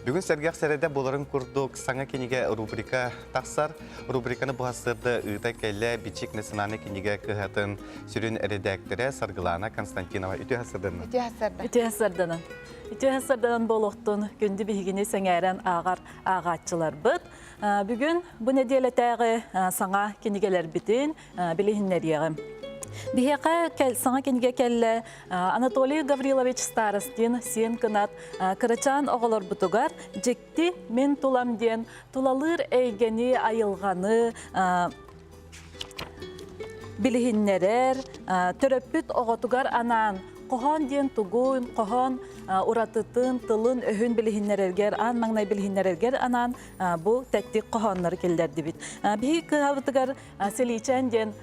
Бүгүн сэргэх сэрэдэ буоларын курдук саҥа кинигэ рубрика тахсар. Рубриканы быһастырда ыыта кэллэ Бичик национальнай кинигэ кыһатын сүрүн эрэдээктэрэ Саргылана Константинова. Үтүө сарданан. Үтүө сардан. Үтүө сарданан. Үтүө сарданан буолуохтун күндү биһигини сэҥээрэн ааҕар ааҕааччыларбыт. Бүгүн бу нэдиэлэтээҕи саҥа кинигэлэрбитин билиһиннэриэҕим. Биһиэхэ саҥа кинигэ кэллэ Анатолий Гаврилович Старостин сиэн кынат кырачаан оҕолорбутугар «Дьикти мин тулам» диэн тулалыыр эйгэни, айылҕаны билиһиннэрэр, төрөппүт оҕотугар анаан хоһоон диэн тугун, хоһоон уратытын, тылын-өһүн билиһиннэрэргэр, аан маҥнай билиһиннэрэргэр анаан бу тэттик хоһооннору киллэрдибит. Биһиги кыһабытыгар Сэлиичээн диэн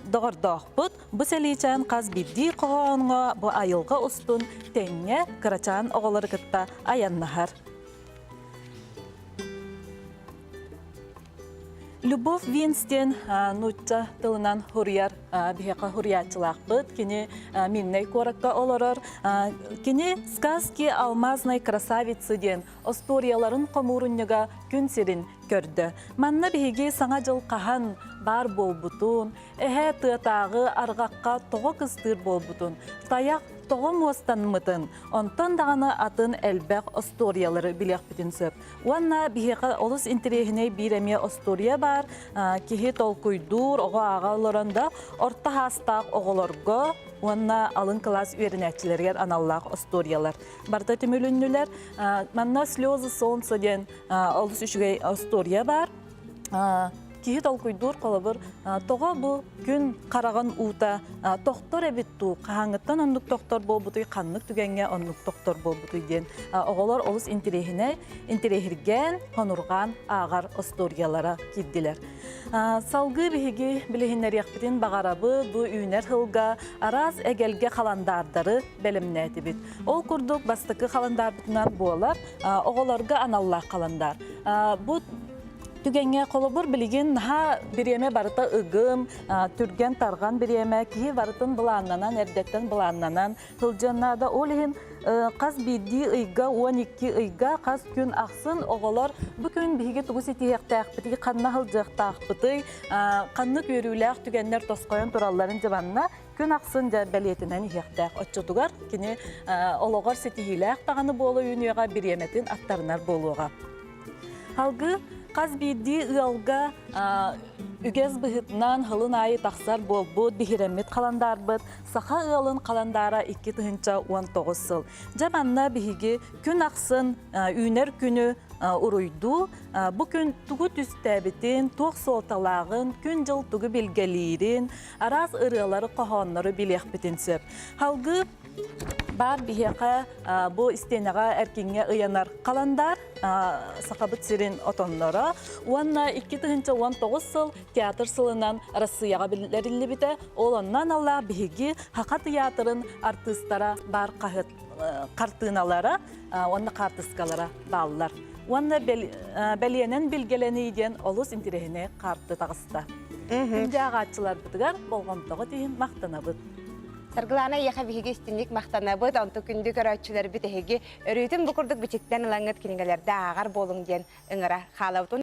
доҕордоохпут. Бу сэлиичээн хас биирдии хоһооҥҥо бу айылҕа устун тэҥҥэ кырачаан оҕолору кытта айаннаһар. Любовь Винс диэн нуучча тылынан хуруйар биһиэхэ хуруйааччылаахпыт. Кини Миннэй куоракка олорор. Кини «Сказки алмазной красавицы» диэн остуоруйаларын хомуурунньуга күн сирин көрдө. Манна биһиги Саҥа дьыл хаһан баар буолбутун, эһэ тыатааҕы арҕахха тоҕо кыстыыр буолбутун, тайах тоҕо муостанмытын, онтон даҕаны атын элбэх остуоруйалары билиэхпитин сөп. Уонна биһиэхэ олус интэриэһинэй биир эмиэ остуоруйа баар. Киһи толкуйдуур, оҕо ааҕа олорон да орто саастаах оҕолорго уонна алын кылаас үөрэнээччилэригэр аналлаах остуоруйалар барыта түмүлүннүлэр. Манна «Слезы солнца» диэн олус үчүгэй остуоруйа баар. Киһи толкуйдуур холобур, тоҕо бу күн хараҕын уута тохтор эбит дуу, хаһааҥҥыттан оннук тохтор буолбутуй, ханнык түгэҥҥэ оннук тохтор буолбутуй диэн оҕолор олус интэриэһинэй, интэриэһиргээн, хонурҕаан ааҕар остуоруйалара киирдилэр. Салгыы биһиги билиһиннэриэхпитин баҕарабыт, бу үүнэр сылга араас эгэлгэ халандаардары бэлэмнээтибит. Ол курдук бастакы халандаарбытынан буолар оҕолорго аналлаах халандаар. Бу түгэҥҥэ холобур билигин наһаа бириэмэ барыта ыгым, түргэн-тарҕан бириэмэ, киһи барытын былааннанан, эрдэттэн былааннанан сылдьыан наада. Ол иһин хас биирдии ыйга, 12 ыйга хас күн ахсын оҕолор бу күн биһиги тугу ситиһиэхтээхпитий, ханна сылдьыахтаахпытый, ханнык үөрүүлээх түгэннэр тосхойон туралларын дьыбанна күн ахсын дьэ бэлиэтинэн иһиэхтээх. Оччотугар кини олоҕор ситиһиилээх даҕаны буола үүнүөҕэ, бириэмэтин аттарынар буолуоҕа. Салгыы хас биирдии ыалга үгэс быһыытынан сылын аайы тахсар буолбут биһирэммит халандаарбыт Саха ыалын халандаара 2019 сыл. Дьэ манна биһиги күн ахсын үүнэр күнү уруйдуу, бу күн тугу түстээбитин, туох суолталааҕын, күн-дьыл тугу билгэлиирин, араас ырыалары, хоһооннору билиэхпитин сөп. Салгыы баар биһиэхэ бу истиэнэҕэ эркиҥҥэ ыйанар халандаар Сахабыт сирин отонноро уонна 2019 сыл театр сылынан Россияҕа биллэриллибитэ. Ол онно аналлаах биһиги Саха тыйаатырын артыыстара баар хаһыат хартыыналара уонна хаартыскалара бааллар. Уонна бэлиэнэн билгэлэнии диэн олус интэриэһинэй хаарты таҕыста. Күндү ааҕааччыларбытыгар болҕомтоҕут иһин махтанабыт. Саргылаана эйиэхэ биһиги истиҥник махтанабыт, онту күндү көрөөччүлэрбит эһиги өрүүтүн бу курдук бичиктэн ылаҥҥыт кинигэлэрдэ ааҕар буолуҥ диэн ыҥыра хаалабыт.